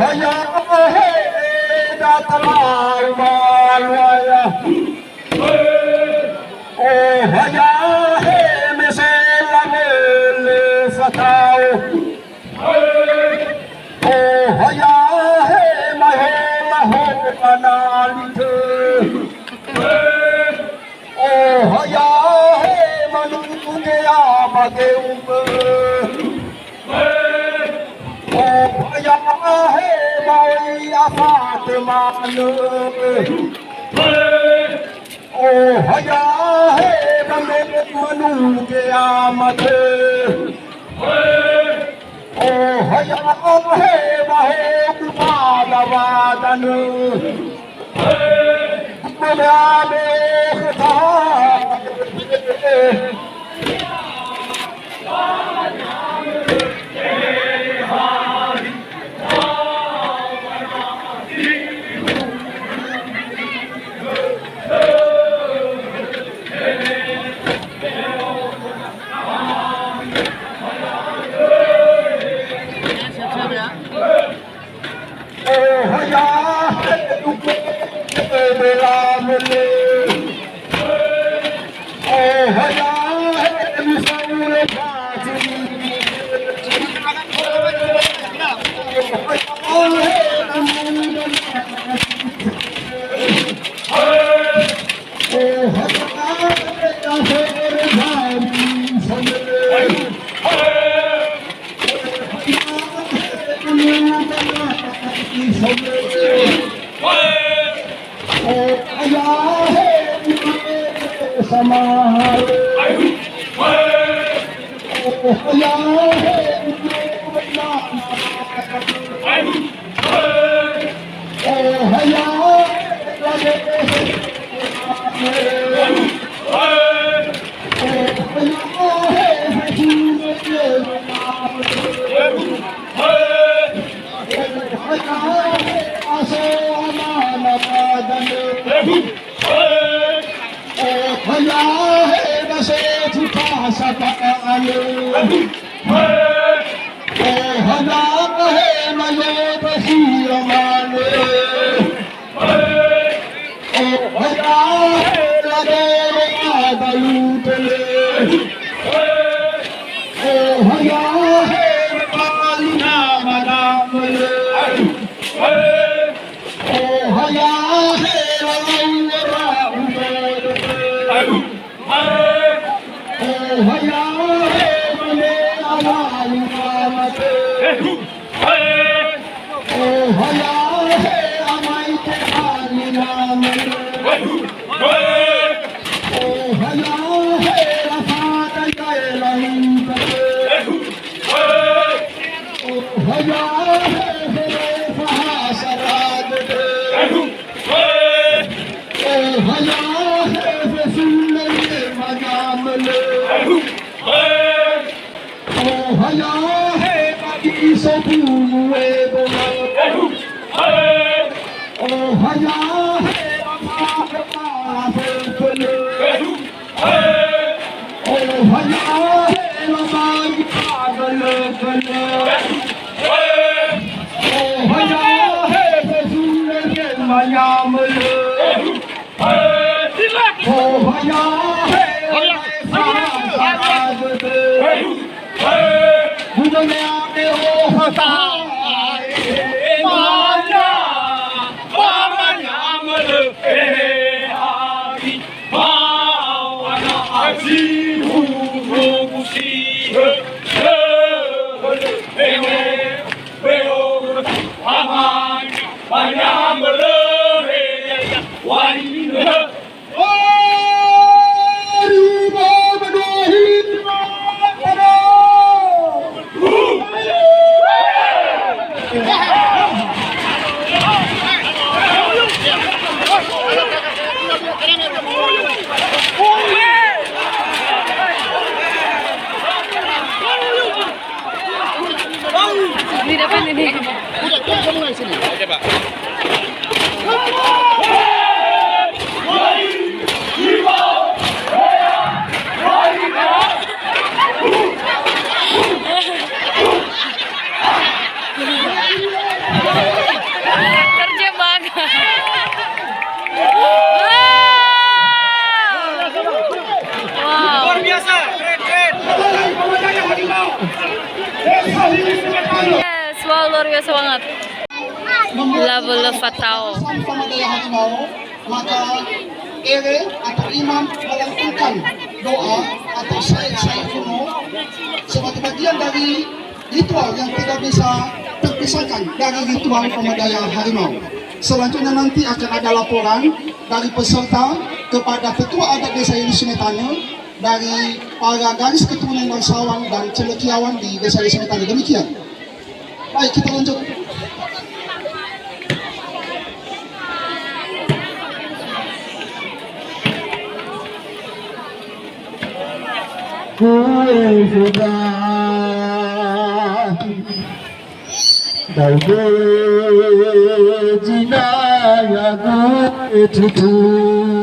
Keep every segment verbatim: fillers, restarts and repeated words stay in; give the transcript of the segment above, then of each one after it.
Ohayahe da talau maluaya. Ohayahe me selawele fatao. Ohayahe mahola hola nalite. Ohayahe manuge ama geumö. Ohayahe maoi afate manö. Ohayahe mame manuge ama te. Ohayahe mahogu pada wadanö. Ini dapat ini. Udah, kita mulai sini. Oke, Pak. Yes, wow, luar biasa banget. Labele Fatao. Sama-sama daya harimau, maka ere atau imam melantunkan doa atau sa'i-sa'i kuno sebagai bagian dari ritual yang tidak bisa terpisahkan dari ritual pemadaya harimau. Selanjutnya nanti akan ada laporan dari peserta kepada Ketua Adat Desa Hili Sungai Taneuh dari para garis keturunan bangsawan dan cendekiawan di Desa Hili Sungai Taneuh. Demikian. Baik, kita lanjut. Kue sudah. Dau beji na ya gue tutua.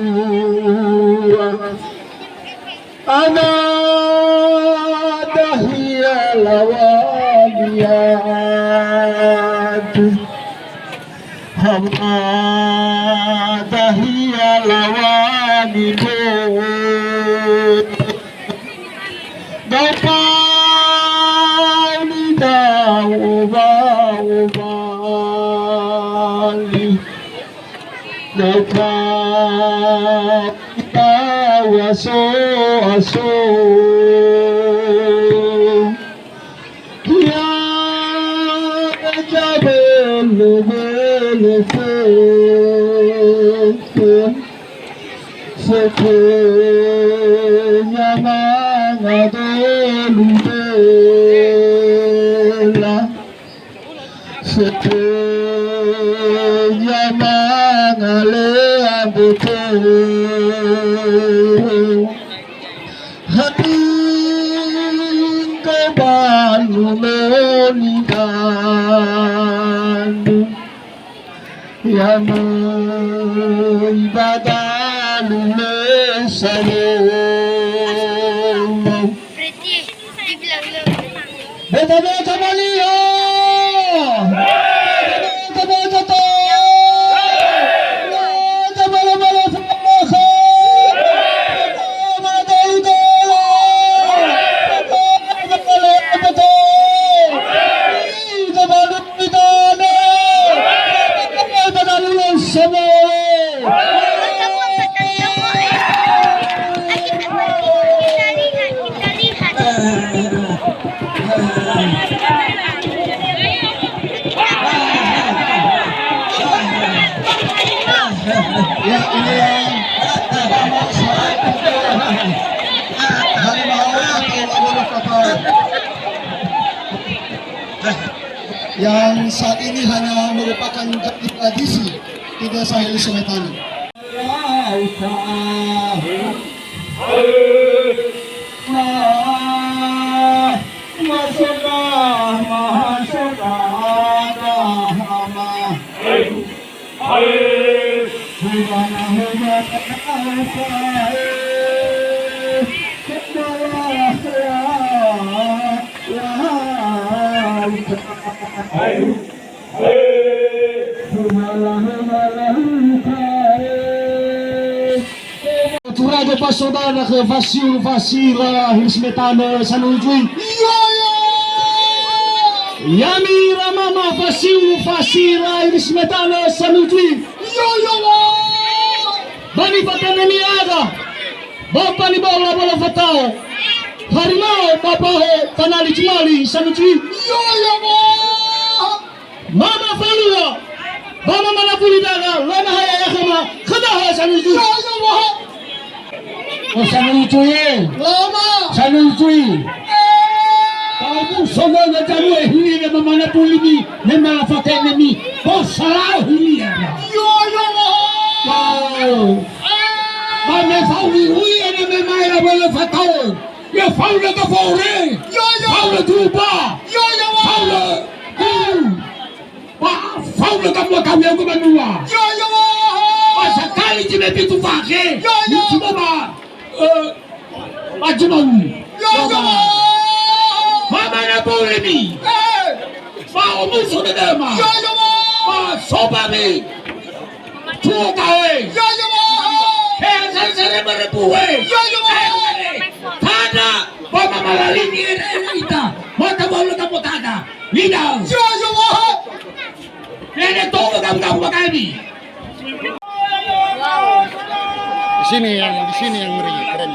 Ana dahia lawaniat. Hama dahia lawani bo. Dau pauli dau oba-oba li. Dau pauli dau aso-aso. Ia jabelu-belu fete. Sete nyamanga dolu bela. Sete nyamanga lea bete. Hatingga balu moni danu. Ya möi ba dalu le sayo. Beta-beta maliha. Beta-beta to. Beta-beta maliha. Ya, ini yang dari Mahawa atau Mahawa Fatal. Yang saat ini hanya merupakan jadi tradisi di Desa Hili Sungai Taneuh. Turaga ba saudara khö fasiu fasira hili simetana sanujui. Yami ira mama fasiu fasira hili simetana sanujui. Ba nifatanemi aga, ba pani bola bola fatao. Harimau ba baho tanali cumali sanujui. Mama falua, ba mama nafuli daga, lana haya yakama, khadaha sanujui. O sanujui e. Lama. Sanujui. Kamu songo na jamu e hili ne mama nafuli mi, ne mala fakenemi. Ko salah hili ya. Yo, yo, yo. Ba me fauli hui ene me mai la wele fatao. Ya faula ka faure. Yo, yo. Faula tuba. Yo, yo. Faula. Ba faula ka mua kau yang kemanua. Yo, yo. Ba sakali cime pitu fake. Yo, yo. Ni cuma ba. Eh, ba cuma. Yo, yo. Ba mana boleh ni? Eh. Ba omuso de dema. Yo, yo. Ba soba mi. Tuo kae. Yo, yo. He sere-sere merebu, he. Yo, yo. Tana, ba mama lalini ere ita. Mata Paulo Tapotada. Nida. Jojo Wahab. Nene togo gabu-gabu bakami. Di sini yang, di sini yang ngeri, keren.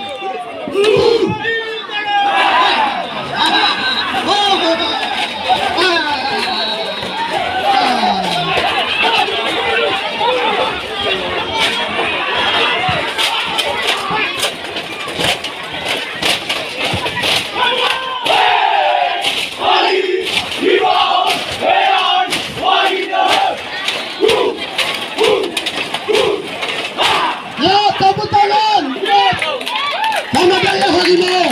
Ya, tepuk tangan. Sama gaya harimau.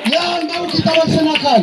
Ya, mau kita laksanakan.